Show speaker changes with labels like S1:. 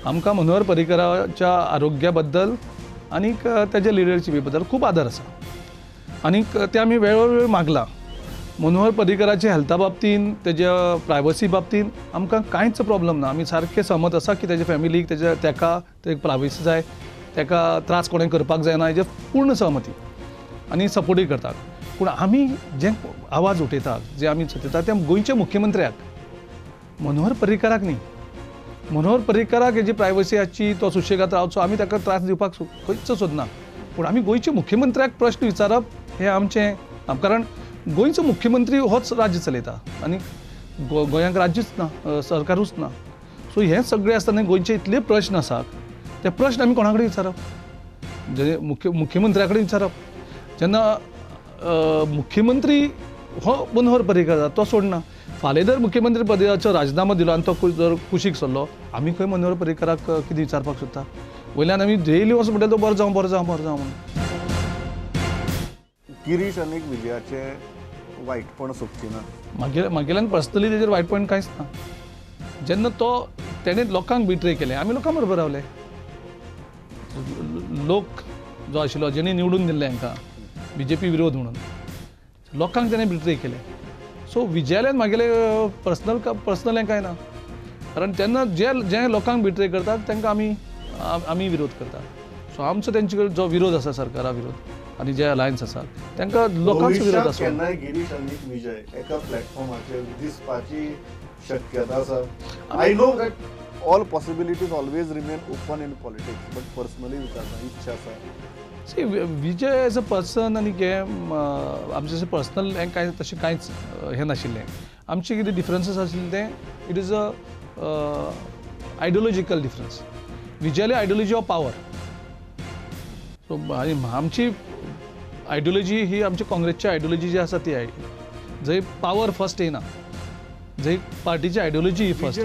S1: आमकां मनोहर पर्रीकराच्या आरोग्या बद्दल आनीक तेज्या लिडरशिपी बद्दल खूब आदर आसा आनीक ते आमी वेळोवेळ मागलां. मनोहर पर्रीकराच्या हेल्था बाबतीन, तेज्या प्रायवसी बाबतीन आमकां कांयच प्रॉब्लम ना. आमी सारके सहमत आसा की तेज्या फॅमिलीक, तेज्या तेका ते प्रायवसी जाय, तेका त्रास कोणें करपाक जायना, हेजेर पूर्ण सहमती आनी सपोर्टूय करतात. पूण आमी जे आवाज उठयतात, जे आमी चिंततात ते गोंयच्या मुख्यमंत्र्याक, मनोहर पर्रीकराक न्ही. मनोहर पर्रीकराक हेजी प्रायवसी आसची, तो सुशेगाद रावचो, आमी ताका त्रास दिवपाक खंयच सोदना. पूण आमी गोंयच्या मुख्यमंत्र्याक प्रश्न विचारप हें आमचें, कारण गोंयचो मुख्यमंत्री होच राज्य चलयता आनी गोंयांक राज्यूच ना, सरकारूच ना. सो हें सगळें आसतना गोंयचे इतले प्रश्न आसात, ते प्रश्न आमी कोणा कडेन विचारप? जे मुख्यमंत्र्या कडेन विचारप. जेन्ना मुख्यमंत्री हो मनोहर पर्रीकर आसा तो सोडना, फाल्यां जर मुख्यमंत्री पदाचो राजिनामो दिलो आनी तो जर कुशीक सरलो, आमी खंय मनोहर पर्रीकराक कितें विचारपाक सोदता? वयल्यान आमी डेली वचून म्हणटा तो बरो जावं, बरो जावं, बरो जावं म्हणून.
S2: गिरीश आनी विजयाचे वायटपण सोंपची ना.
S1: मागेल्यान पर्सनली तेजेर वायटपण कांयच ना. जेन्ना तो तेणें लोकांक बिट्रे केलें, आमी लोकां बरोबर रावले. लोक जो आशिल्लो जेणे निवडून दिल्लें हांकां बीजेपी विरोध म्हणून, लोकांक तेणें बिट्रे केलें. सो विजयाल्यान मागेले पर्सनल पर्सनल हें कांय ना, कारण तेन्ना जे जे लोकांक बिट्रे करतात तांकां आमी आमी विरोध करतात. सो आमचो तेंचे कडेन जो विरोध आसा, सरकारा विरोध आनी जे अलायन्स आसा तांकां लोकांचो विरोध आसा.
S2: केन्नाय गिरीश आनी विजय एका प्लॅटफॉर्माचेर दिसपाची शक्यता आसा? I know that all possibilities always remain open in politics, but personally विचारता इच्छा आसा?
S1: See, Vijay as a person आनी हें आमचें पर्सनल हें कांय तशें कांयच हें नाशिल्लें. आमचें कितें डिफरन्सीस आशिल्लें तें it is a ideological difference. विजयाली ideology of power, so आनी आमची आयडियोलॉजी ही आमची काँग्रेसची आयडियोलॉजी जी आसा ती जंय पावर फर्स्ट येना, जंय पार्टीची आयडियोलॉजी ही फर्स्ट.